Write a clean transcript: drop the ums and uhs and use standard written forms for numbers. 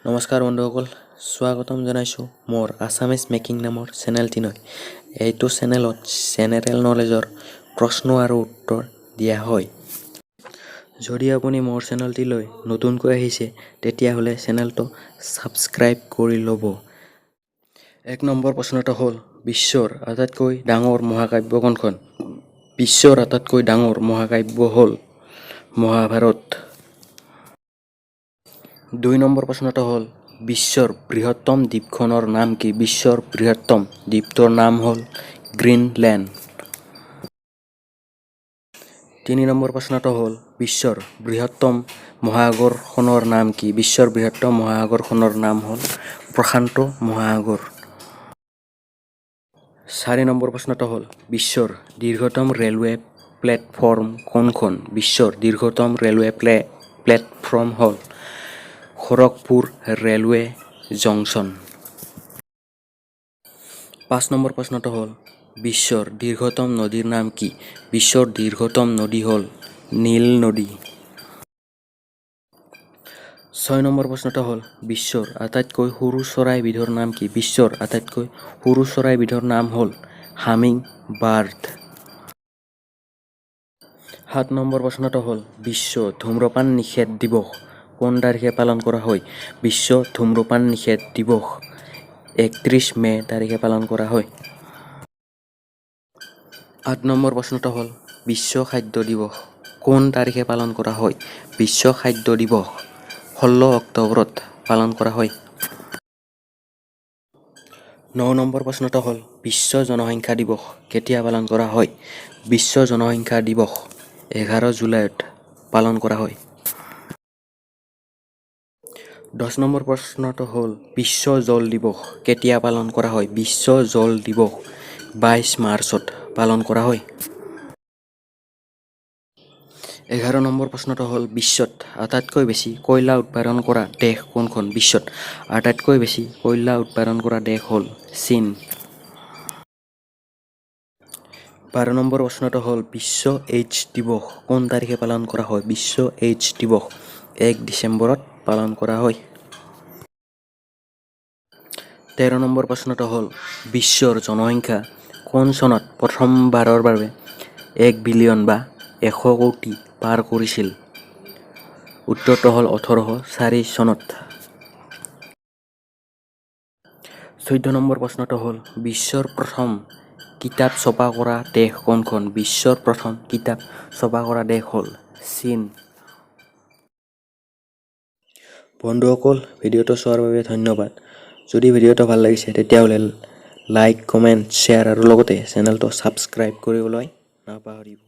নমস্কাৰ বন্ধুসকল, স্বাগতম জনাইছোঁ মোৰ আছামিজ মেকিং নামৰ চেনেলটিলৈ। এইটো চেনেলত জেনেৰেল নলেজৰ প্ৰশ্ন আৰু উত্তৰ দিয়া হয়। যদি আপুনি মোৰ চেনেলটিলৈ নতুনকৈ আহিছে, তেতিয়াহ'লে চেনেলটো ছাবস্ক্ৰাইব কৰি ল'ব। 1 নম্বৰ প্ৰশ্নটো হ'ল, বিশ্বৰ আটাইতকৈ ডাঙৰ মহাকাব্য কোনখন? বিশ্বৰ আটাইতকৈ ডাঙৰ মহাকাব্য হ'ল মহাভাৰত। 2 নম্বৰ প্ৰশ্নটো হ'ল, বিশ্বৰ বৃহত্তম দ্বীপখনৰ নাম কি? বিশ্বৰ বৃহত্তম দ্বীপটোৰ নাম হ'ল গ্ৰীণলেণ্ড। 3 নম্বৰ প্ৰশ্নটো হ'ল, বিশ্বৰ বৃহত্তম মহাসাগৰখনৰ নাম কি? বিশ্বৰ বৃহত্তম মহাসাগৰখনৰ নাম হ'ল প্ৰশান্ত মহাসাগৰ। 4 নম্বৰ প্ৰশ্নটো হ'ল, বিশ্বৰ দীৰ্ঘতম ৰেলৱে প্লেটফৰ্ম কোনখন? বিশ্বৰ দীৰ্ঘতম ৰেলৱে প্লেটফৰ্ম হ'ল খড়গপুৰ ৰেলৱে জংচন। 5 নম্বৰ প্ৰশ্নটো হ'ল, বিশ্বৰ দীৰ্ঘতম নদীৰ নাম কি? বিশ্বৰ দীৰ্ঘতম নদী হ'ল নীল নদী। 6 নম্বৰ প্ৰশ্নটো হ'ল, বিশ্বৰ আটাইতকৈ সৰু চৰাইবিধৰ নাম কি? বিশ্বৰ আটাইতকৈ সৰু চৰাইবিধৰ নাম হ'ল হামিং বাৰ্ড। 7 নম্বৰ প্ৰশ্নটো হ'ল, বিশ্ব ধূম্ৰপান নিষেধ দিৱস কোন তাৰিখে পালন কৰা হয়? বিশ্ব ধূম্ৰপান নিষেধ দিৱস 31 মে' তাৰিখে পালন কৰা হয়। 8 নম্বৰ প্ৰশ্নটো হ'ল, বিশ্ব খাদ্য দিৱস কোন তাৰিখে পালন কৰা হয়? বিশ্ব খাদ্য দিৱস 16 অক্টোবৰত পালন কৰা হয়। 9 নম্বৰ প্ৰশ্নটো হ'ল, বিশ্ব জনসংখ্যা দিৱস কেতিয়া পালন কৰা হয়? বিশ্ব জনসংখ্যা দিৱস 11 জুলাইত পালন কৰা হয়। 10 নম্বৰ প্ৰশ্নটো হ'ল, বিশ্ব জল দিৱস কেতিয়া পালন কৰা হয়? বিশ্ব জল দিৱস 22 মাৰ্চত পালন কৰা হয়। 11 নম্বৰ প্ৰশ্নটো হ'ল, বিশ্বত আটাইতকৈ বেছি কয়লা উৎপাদন কৰা দেশ কোনখন? বিশ্বত আটাইতকৈ বেছি কয়লা উৎপাদন কৰা দেশ হ'ল চীন। 12 নম্বৰ প্ৰশ্নটো হ'ল, বিশ্ব এইডছ দিৱস কোন তাৰিখে পালন কৰা হয়? বিশ্ব এইডছ দিৱস 1 ডিচেম্বৰত পালন কৰা হয়। 13 নম্বৰ প্ৰশ্নটো হ'ল, বিশ্বৰ জনসংখ্যা কোন চনত প্ৰথমবাৰৰ বাবে 1 বিলিয়ন বা 100 কোটি পাৰ কৰিছিল? উত্তৰটো হ'ল 1804 চনত। 14 নম্বৰ প্ৰশ্নটো হ'ল, বিশ্বৰ প্ৰথম কিতাপ ছপা কৰা দেশ কোনখন? বিশ্বৰ প্ৰথম কিতাপ ছপা কৰা দেশ হ'ল চীন। বন্ধুসকল, ভিডিঅ'টো চোৱাৰ বাবে ধন্যবাদ। যদি ভিডিঅ'টো ভাল লাগিছে, তেতিয়াহ'লে লাইক, কমেণ্ট, শ্বেয়াৰ আৰু লগতে চেনেলটো ছাবস্ক্ৰাইব কৰিবলৈ নাপাহৰিব।